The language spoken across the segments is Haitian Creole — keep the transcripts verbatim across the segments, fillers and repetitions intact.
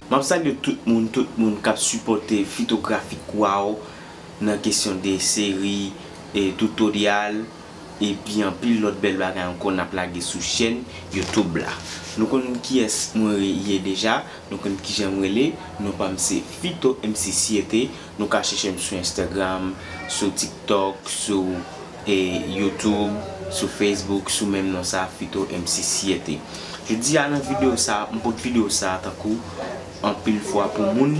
M ap salye tout moun, tout moun k ap sipòte Fitografic Wow nan kesyon de seri, e, tutorial, epi anpil lòt bèl bagay ankò n ap lage sou chèn YouTube la. Nou konn kiyès mwen ye deja, nou konn kijan m rele, non pa m se Fito M C Siete, nou ka chèche m sou Instagram, sou TikTok, sou e, YouTube, sou Facebook, sou menm non sa, Fito M C Siete. Jodi a nan videyo sa, m pot videyo sa tankou anpil fwa pou moun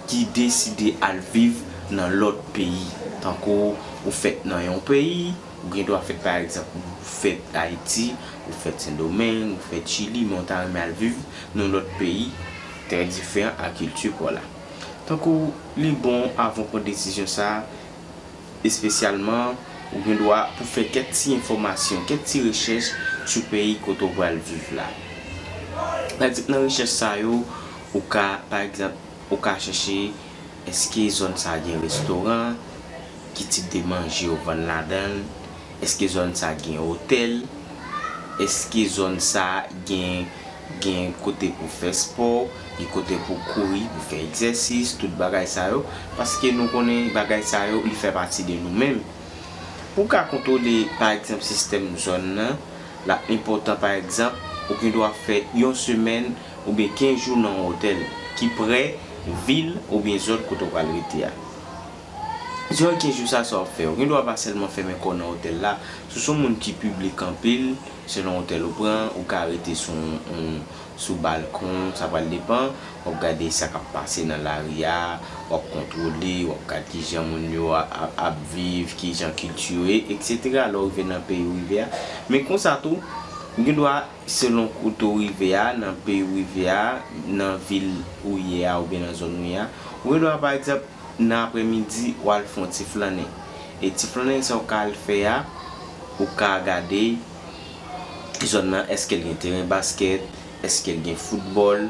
ki deside al viv nan lòt peyi. Tankou ou fèt nan yon peyi, ou gen dwa fèt pa egzanp, ou fèt Ayiti, ou fèt Sendomeng, ou fèt Chili, men ou ta renmen al viv nan lòt peyi, trè diferan a kilti pa w la. Tankou li bon avan w pran desizyon sa, espesyalman, ou gen dwa pou fè kèk ti enfòmasyon, kèk ti rechèch sou peyi kote w pral viv la. Pa egzanp, nan rechèch sa yo, ou ka, pa egzanp, ou ka chèche èske zòn sa gen restoran, ki tip de manje yo vann ladan l, èske zòn sa gen otèl, èske zòn sa gen, gen kote pou fè spò, gen kote pou kouri, pou fè egzèsis, tout bagay sa yo, paske nou konnen bagay sa yo, li fè pati de nou menm. Pou w ka kontwole, pa egzanp, sistèm zòn nan, l ap enpòtan, pa egzanp, ou gen dwa fè yon semèn oubyen kenz jou nan yon otèl ki prè vil oubyen zòn kote w pral rete a. Diran kenz jou sa, sa w ap fè? Ou gen dwa pa sèlman fèmen kò w nan otèl la. Si w se yon moun ki piblik anpil, selon otèl ou pran, ou ka rete sou yon, yon, sou balkon, sa pral depann. W ap gade sa k ap pase nan lari a, w ap kontwole, w ap gade kijan moun yo a, a, ap viv, kijan kilti yo ye, etsetera. Lè w rive nan peyi w rive a. Men konsa tou, ou gen dwa, selon kote w rive a, nan peyi w rive a, nan vil ou ye a, oubyen nan zòn ou ye a, ou gen dwa, pa egzanp, nan aprèmidi, w al fè yon ti flannen. E ti flannen sa w ka al fè a, ou ka gade zòn nan, èske l gen teren baskèt, èske l gen foutbòl,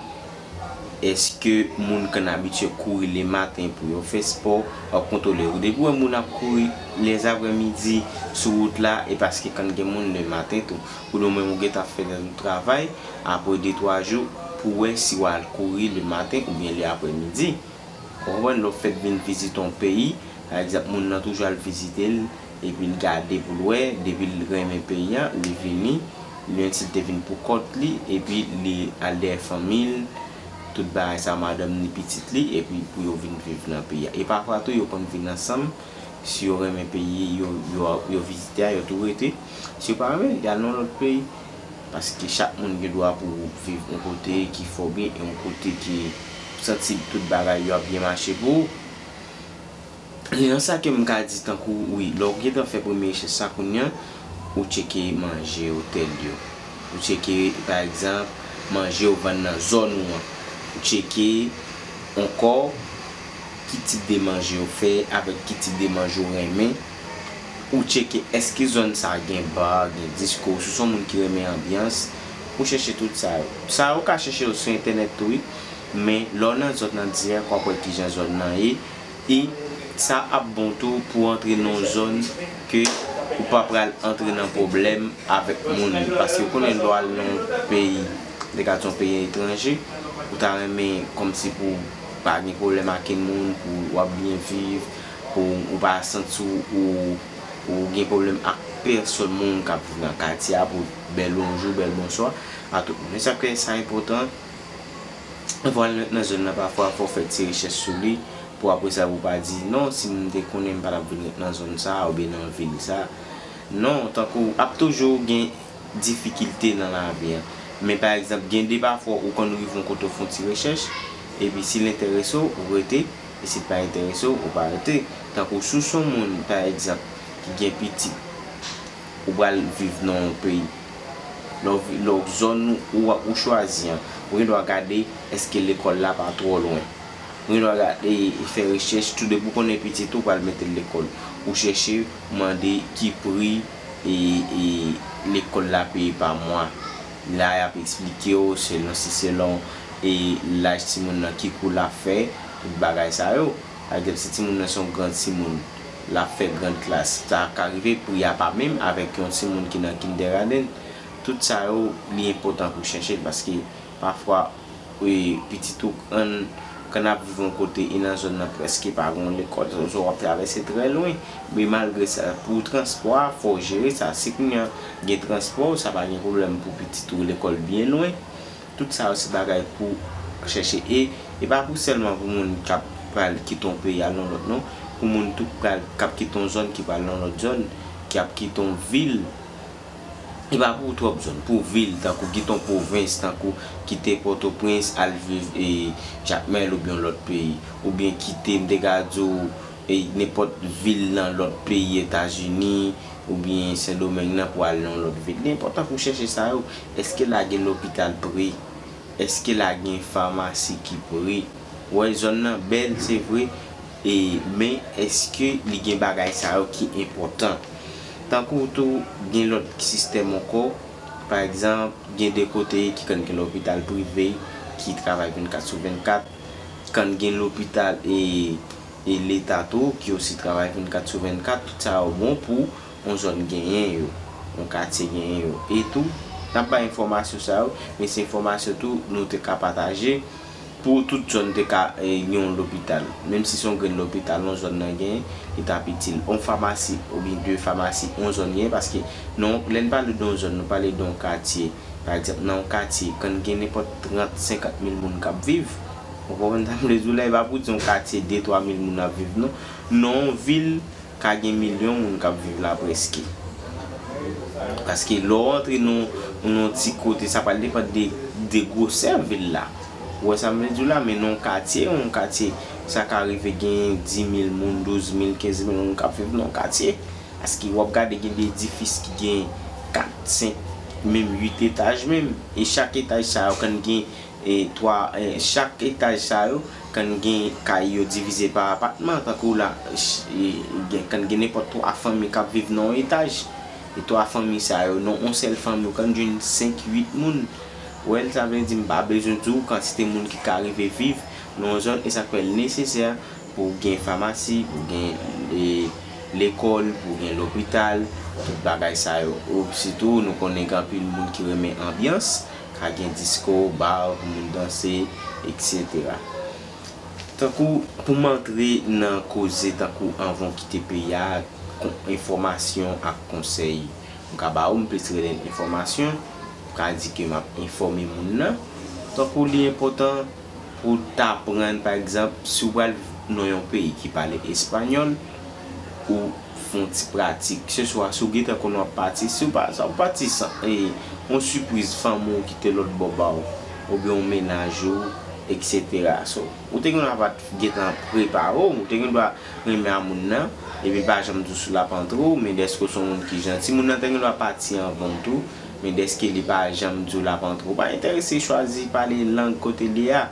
èske moun konn abitye kouri lematen pou yo fè spò, w ap kontwole yo. Depi w wè moun ap kouri lèzaprèmidi sou wout la, e paske konn gen moun lematen tou. Oubyen ou menm ou gentan ap fè nan travay, apre de twa jou, pou w wè si w al kouri lematen oubyen lè aprèmidi. Ou konprann? Lè w fèk vin vizite yon peyi, pa egzanp, moun nan toujou al vizite l, epi l gade pou l wè, depi l renmen peyi a, li vini, li entil te vin pou kont li, epi li al dèyè fanmi l, tout bagay sa, madanm li, pitit li, epi pou yo vin viv nan peyi a. E pafwa tou, yo konn vin ansanm, si yo renmen peyi yo, yo, yo vizite a, yo tou rete. Si yo pa renmen, y al nan lòt peyi. Paske chak moun gen dwa pou viv yon kote ki fè w byen e yon kote ki ou santi tout bagay yo ap byen mache pou ou. E nan sa ke m ka di tankou, wi, lè w gentan fè premye rechèch sa kounye a, ou tcheke manje otèl yo. Ou tcheke, pa egzanp, manje yo vann nan zòn ou an. Ou tcheke ankò ki tip de manje yo fè, avèk ki tip de manje w renmen. Ou tcheke èske zòn sa gen ba, gen disko, si w se yon moun ki renmen anbyans, ou chèche tout sa yo. Sa yo ka chèche yo sou entènèt tou, wi. Men lè w nan zòn nan dirèk, w ap wè kijan zòn nan ye. E sa ap bon tou pou w antre nan yon zòn ke ou pa pral antre nan pwoblèm avèk moun. Paske w konnen lè w al nan yon peyi, de ka di yon peyi etranje, ou ta renmen kòmsi pou w pa gen pwoblèm ak kenn moun, pou w ap byen viv, pou w pa santi w, ou, ou gen pwoblèm ak pèsòn moun k ap viv nan katye a, pou bèl bonjou, bèl bonswa a tout moun. E sa fè sa enpòtan, anvan w al nan zòn nan, pafwa, fò w fè ti rechèch sou li, pou apre sa, pou w pa di, "Non, si m te konnen, m pa t ap vin ret nan zòn sa a, oubyen nan vil sa a." Non, tankou, ap toujou gen difikilte nan lavi a. Men pa egzanp, gen de pafwa ou konn rive yon kote w fè yon ti rechèch, epi si l enterese w, ou rete, e si l pa enterese w, ou pa rete. Tankou si w se yon moun, pa egzanp, ki gen pitit, ou pral viv nan yon peyi. Lè w vi-, lè w zòn ou, ou, ou chwazi an, ou gen dwa gade èske lekòl la pa twò lwen. Ou gen dwa gade, fè rechèch, tou depi w konnen pitit ou pral mete l lekòl. Ou chèche mande ki pri e, e lekòl la peye pa mwa. La y ap eksplike w selon, si selon e laj timoun nan ki kou l ap fè, tout bagay sa yo. Pa egzanp, si timoun nan se yon gran timoun, l ap fè grann klas, sa ka rive pri a pa menm avèk yon timoun ki nan kindergarten. Tout sa yo, li enpòtan pou chèche l paske pafwa E pitit ou ann, kan n ap viv yon kote e nan zòn nan prèske pa gen yon lekòl, sa w ap travèse trè lwen. Men malgre sa, pou transpò a, fò w jere sa. Si kounye a gen transpò, sa pa gen pwoblèm pou pitit ou lekòl byen lwen. Tout sa yo se bagay pou chèche. E, e pa pou sèlman pou moun k ap pral kite yon peyi al nan lòt, non. Pou moun tou k pral, k ap kite yon zòn ki pral nan lòt zòn, ki ap kite yon vil. E pa pou twòp zòn, pou vil, tankou kite yon pwovens, tankou kite Pòtoprens, al viv e Jakmèl oubyen yon lòt peyi. Oubyen kite, m te ka di w, e nenpòt vil nan lòt peyi, Etazini, oubyen Sendomeng nan pou al nan yon lòt vil. Li enpòtan pou chèche sa yo. Èske la gen lopital pre? Èske la gen famasi ki pre? Ou wè, zòn nan bèl, se vre, e, men èske li gen bagay sa yo ki enpòtan? Tankou tou, gen lòt sistèm ankò. Pa egzanp, gen de kote ki konn gen lopital prive ki travay vennkat sou vennkat, konn gen lopital e, e leta tou ki osi travay vennkat sou vennkat. Tout sa yo bon pou yon zòn genyen yo, yon katye genyen yo. E tou, n ap bay enfòmasyon sa yo, men se enfòmasyon tou nou te ka pataje pou tout zòn te ka, e, gen yon lopital. Menm si se yon grenn lopital yon zòn nan genyen, li t ap itil. Yon famasi oubyen de famasi yon zòn genyen, paske non, lè n pale de yon zòn, nou pale de yon katye. Pa egzanp, nan yon katye, konn gen nenpòt trant, senkant mil moun k ap viv. Ou konprann sa m vle di w la? E pa pou di yon katye de, twa mil moun ap viv, non. Nan yon vil, ka gen milyon moun k ap viv la prèske. Paske lè w antre nan, nan yon ti kote, sa pral depann de, de gwosè vil la. Ou wè sa m vle di w la? Men nan yon katye, yon katye, sa ka rive gen dis mil moun, douz mil, kenz mil moun k ap viv nan yon katye. Paske w ap gade, gen de edifis ki gen kat, senk, menm uit etaj menm. E chak etaj sa yo konn gen e twa, e chak etaj sa yo, konn gen kay yo divize pa apatman, tankou la, ch-, e, gen, konn gen nenpòt twa fanmi k ap viv nan yon etaj. E twa fanmi sa yo, nan yon sèl fanmi, ou konn jwenn senk, uit moun. Ou wè, sa vle di, m pa bezwen di w kantite moun ki ka rive viv nan yon zòn, e sa k fè l nesesè pou gen famasi, pou gen, e, lekòl, pou gen lopital, tout bagay sa yo. Ou, sitou, nou konnen gen anpil moun ki renmen anbyans, ka gen disko, ba pou moun danse, etsetera. Tankou, pou m antre nan koze, tankou anvan w kite peyi a, kon-, enfòmasyon ak konsèy m ka ba ou, m plis rele l enfòmasyon, m ka di ke m ap enfòme moun nan. Tankou li enpòtan pou w ta aprann, pa egzanp, si w pral nan yon peyi ki pale espanyòl, ou fè yon ti pratik. Se swa si w gentan konn w ap pati, si w pa, sa w pati san, e, yon sipriz fanmi w kite lòt bò ba w, oubyen yon mennaj ou, etsetera. So, ou te gen dwa pa t gentan prepare w, ou te gen dwa renmen a moun nan, epi pa janm di w si l ap antre w, men dèske w se yon moun ki janti, moun nan te gen dwa pati anvan w tou, men dèske li pa janm di w l ap antre w, pa enterese chwazi pale lang kote l ye a.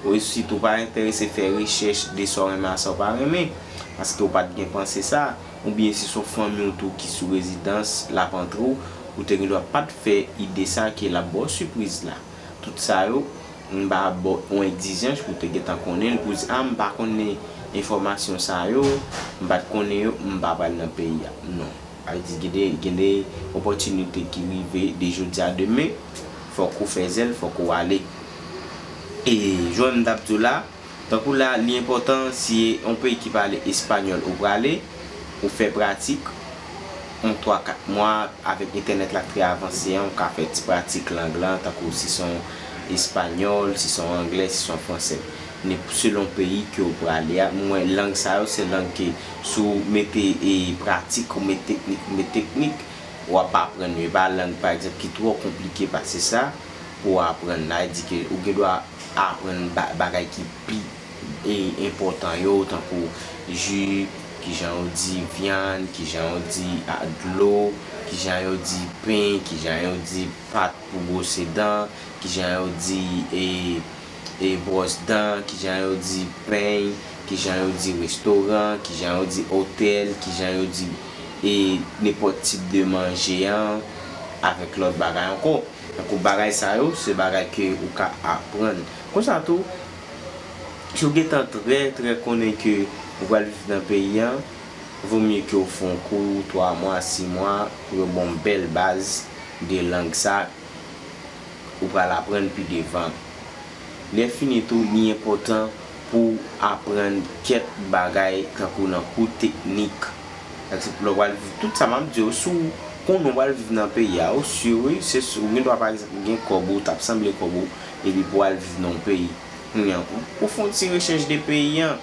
Ou sitou pa enterese fè rechèch de sa w renmen a sa w pa renmen, paske w pa t gen panse sa, oubyen si se yon fanmi w tou ki sou rezidans, l ap antre w, ou te gen dwa pa t fè ide sa ke l ap ba w sipriz la. Tout sa yo, m pa ba w yon egzijans pou w te gentan konnen l, pou w di, a, m pa konnen enfòmasyon sa yo, m pa t konnen yo, m pa pral nan peyi a. Non. Sa vle di, gen de, gen de opòtinite ki rive de jodi a demen, fòk ou fè zèl, fòk ou ale. E, jan m t ap di w la, tankou la, li enpòtan si yon peyi ki pale espanyòl ou prale, ou fè pratik, yon twa, kat mwa, avèk entènèt la k trè avanse an, ou ka fè ti pratik lang lan, tankou si se yon espanyòl, si se yon anglè, si se yon fransè. Men selon peyi ke w prale a, mwen, lang sa yo, se lang ke si w mete, e, pratik, ou met teknik, ou met teknik, w ap aprann yo. E pa lang, pa egzanp, ki twò konplike pase sa pou w aprann. Sa vle di ke ou gen dwa aprann ba-, bagay ki pi, e, enpòtan yo, tankou ji, kijan yo di vyann, kijan yo di, a, dlo, kijan yo di pen, kijan yo di pat pou bwose dan, kijan yo di, e, e, bwòs dan, kijan yo di peny, kijan yo di restoran, kijan yo di otèl, kijan yo di, e, nenpòt tip de manje an, avèk lòt bagay ankò. Tankou bagay sa yo, se bagay ke ou ka aprann. Konsa tou, si w gentan trè, trè konnen ke ou pral viv nan peyi an, vo mye ke w fè yon kou twa mwa, sis mwa, pou yo ba w yon bèl baz de lang sa ou pral aprann pi devan. Lè fini tou, li enpòtan pou w aprann kèk bagay tankou nan kou teknik. Ègzanp, lè w pral viv, tout sa m ap di w, si w konnen w pral viv nan peyi a, ou si wi, se si w gen dwa, pa egzanp, gen kòb ou, t ap sanble kòb ou, epi pou w al viv nan yon peyi. Kounye a, ou, ou fè yon ti rechèch de peyi an.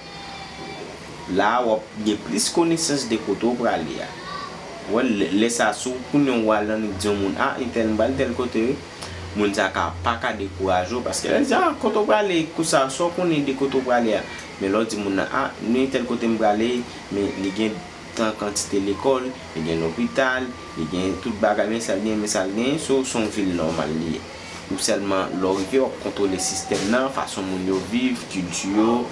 La a, w ap gen plis konesans de kote w prale a. Wè, lè, lè sa, si w konnen w al annik di yon moun, a, entèl, m pral tèl kote, wi. Moun sa ka pa ka dekouraje w, paske lè l di, a, kote w prale, kou sa, sa w konnen de kote w prale a. Men lè w di moun nan, a, nan entèl kote m prale, men li gen tan kantite lekòl, li gen lopital, li gen tout bagay, men sa l gen, men sa l gen, so, se yon vil nòmal li ye. Ou sèlman, lè w rive, w ap kontwole sistèm nan, fason moun yo viv, kilti yo,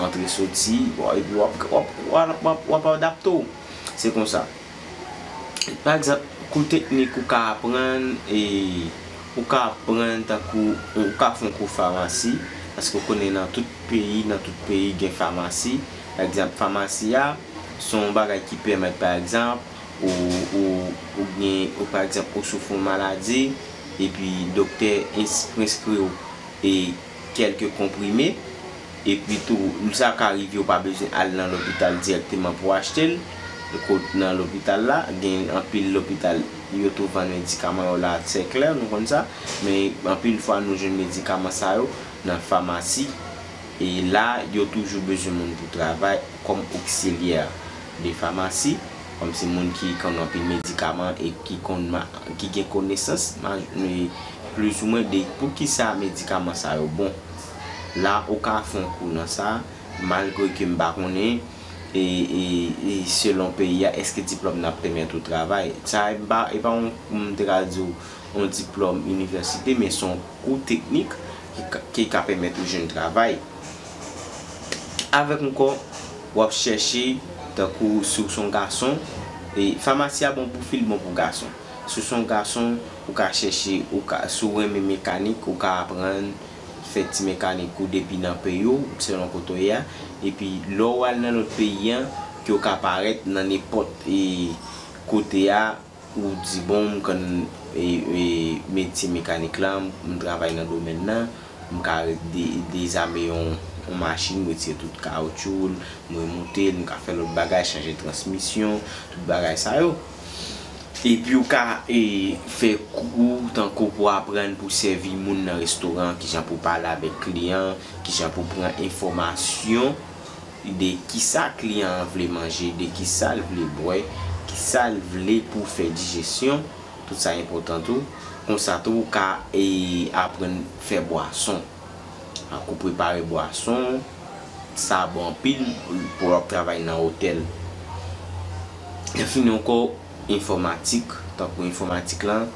antre soti, w ap, w ap, w ap, w ap, w ap adapte w. Se konsa. Pa egzanp, kou teknik ou ka aprann, e, ou ka aprann tankou, ou ka fè yon kou famasi, paske w konnen nan tout peyi, nan tout peyi gen famasi. Pa egzanp, famasi a, se yon bagay ki pèmèt, pa egzanp, ou, ou, ou gen, ou, pa egzanp, ou soufri yon maladi, epi doktè ins-, preskri w, e, kèlke konprime, epi tou, sa ka rive ou pa bezwen al nan lopital dirèkteman pou achte l, kot nan lopital la, gen anpil lopital yo tou vann medikaman yo la, se klè, nou konn sa, men anpil fwa nou jwenn medikaman sa yo nan famasi, e la, yo toujou bezwen moun pou travay kòm oksilyè de famasi, kòm se moun ki konn anpil medikaman e ki konn ma-, ki gen konesans, ma-, e plizoumwen de poukisa medikaman sa yo bon. La, ou ka fè yon kou nan sa, malgre ke m pa konnen, e, e, e selon peyi a, èske diplòm nan ap pèmèt ou travay. Sa, e pa, e pa yon, m te ka di w, yon diplòm inivèsite, men se yon kou teknik ki ka, ki ka pèmèt ou jwenn travay. Avèk ankò, w ap chèche, tankou si w se yon gason, e famasi a bon pou fi, l bon pou gason. Si w se yon gason, ou ka chèche, ou ka, si w renmen mekanik, ou ka aprann fè ti mekanik ou depi nan peyi w, selon kote w ye a. Epi, lè w al nan lòt peyi an, ke w ka parèt nan nenpòt, e, kote a, ou di, bon, m konn, e, e, metye mekanik la, m, m travay nan domèn nan, m ka re-, de-, dezame yon, yon machin, m retire tout kawotchou l, m remonte l, m ka fè lòt bagay, chanje transmisyon, tout bagay sa yo. Epi ou ka, e, fè kou tankou pou aprann pou sèvi moun nan restoran, kijan pou pale avèk kliyan, kijan pou pran enfòmasyon de kisa kliyan an vle manje, de kisa l vle bwè, kisa l vle pou fè dijesyon, tout sa enpòtan tou. Konsa tou, ou ka, e, aprann fè bwason. Ak ou prepare bwason, sa bon anpil pou w ap travay nan otèl. Lè fini ankò, enfòmatik, tankou enfòmatik lan,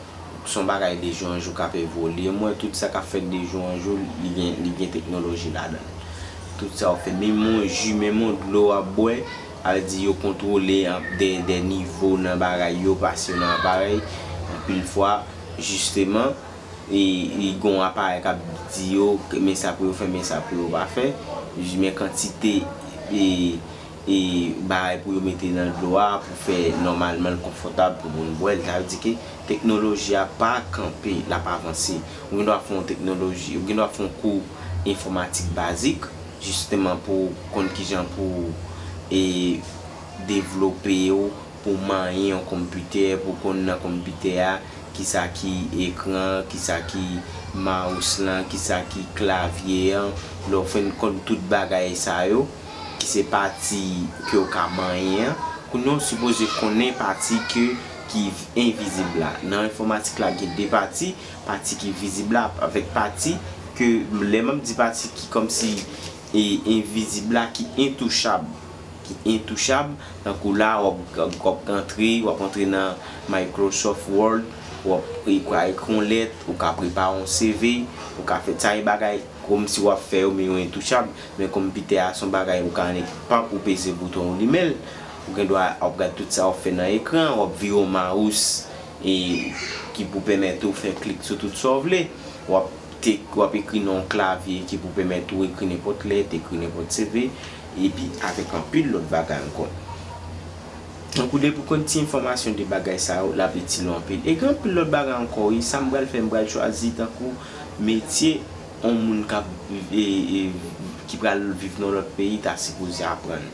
se yon bagay de jou an jou k ap evolye. M wè tout sa k ap fèt de jou an jou, li gen, li gen teknoloji ladan l. Tout sa w fè, menm yon ji, menm yon dlo w ap bwè, al di yo kontwole an, de, de nivo nan bagay yo, pase yo nan aparèy. Anpil fwa, jisteman, e, e gen yon aparèy k ap di yo, men sa pou yo fè, men sa pou yo pa fè, men kantite, e, e bagay pou yo mete nan dlo a, pou fè nòmalman l konfòtab pou moun bwè l. Sa vle di ke teknoloji a pa kanpe, l ap avanse. Ou gen dwa fè yon teknoloji, ou gen dwa fè yon kou enfòmatik bazik, jisteman pou konn kijan pou, e, devlope yo, pou manyen yon konpitè, pou konn nan konpitè a, kisa ki ekran, kisa ki mouse lan, kisa ki klavye an. Lè w fin konn tout bagay sa yo, ki se pati ke w ka manyen an, kounye a w sipoze konnen pati ke, ki envizib la. Nan enfòmatik la, gen de pati, pati ki vizib la, avèk pati ke, lè m ap di pati ki kòmsi, e, envizib la, ki entouchab, ki entouchab, tankou la, w ap, w ap antre, w ap antre nan Microsoft Word, w ap, e, w ka ekri yon lèt, ou ka prepare yon C V, ou ka fè sa, e bagay kòmsi w ap fè yo, men yo entouchab, men konpitè a se yon bagay ou ka annik pap, ou peze bouton, ou limen l, ou gen dwa ap gad tout sa w ap fè nan ekran, w ap vire yon mouse, e ki pou pèmèt ou fè klik sou tout sa w vle. W ap te, w ap ekri nan yon klavye ki pou pèmèt ou ekri nenpòt lèt, ekri nenpòt C V, epi avèk anpil lòt bagay ankò. Tankou depi w konn ti enfòmasyon de bagay sa yo, l ap itil ou anpil. E gen anpil lòt bagay ankò, wi, sa m pral fè, m pral chwazi tankou metye yon moun k ap, e, e, ki pral viv nan lòt peyi ta sipoze aprann.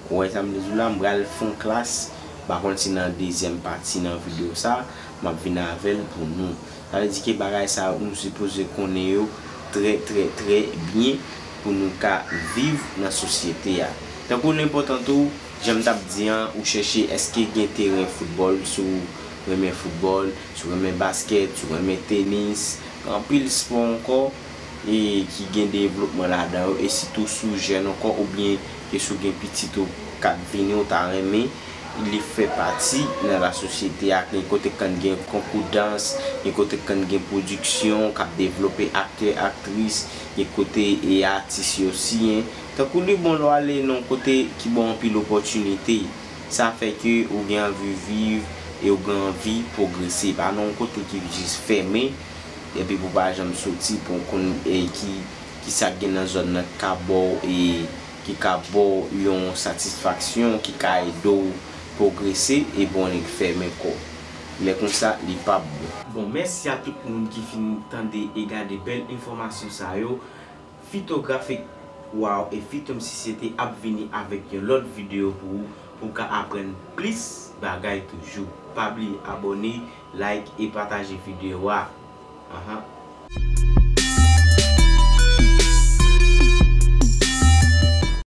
Ou wè sa m vle di w la, m pral fè yon klas, m pa konn si nan dezyèm pati nan videyo sa, m ap vin avè l pou nou. Sa vle di ke bagay sa yo, nou sipoze konnen yo trè, trè, trè byen pou nou ka viv nan sosyete a. Tankou l enpòtan tou, jan m t ap di an, ou chèche èske gen teren foutbòl, si w renmen foutbòl, si w renmen baskèt, si w renmen tenis, gen anpil spò ankò, e ki gen devlopman ladan yo, e sitou si w jèn ankò, oubyen ke si w gen pitit ou k ap vini, ou ta renmen li fè pati nan lasosyete a, gen kote k konn gen konkou dans, gen kote k konn gen pwodiksyon k ap devlope aktè, aktris, gen kote e atis yo siyen. Tankou li bon lè w ale nan yon kote ki ba w anpil opòtinite. Sa fè ke ou gen anvi viv e ou gen anvi pwogrese. Pa nan yon kote ki jis fèmen, epi pou w pa janm soti, pou w konn, e, ki, ki sa k gen nan zòn nan ki ka ba w, e, ki ka ba w yon satisfaksyon, ki ka ede w pwogrese, e bon, li fèmen kò. Lè konsa, li p ap bon. Bon, mèsi a tout moun ki fin tande e gade bèl enfòmasyon sa yo. Fitografik Wow e Fitom Sisete ap vini avèk yon lòt videyo pou ou, pou w ka aprann plis bagay toujou. Pa bliye abòne, like e pataje videyo a. Ahan.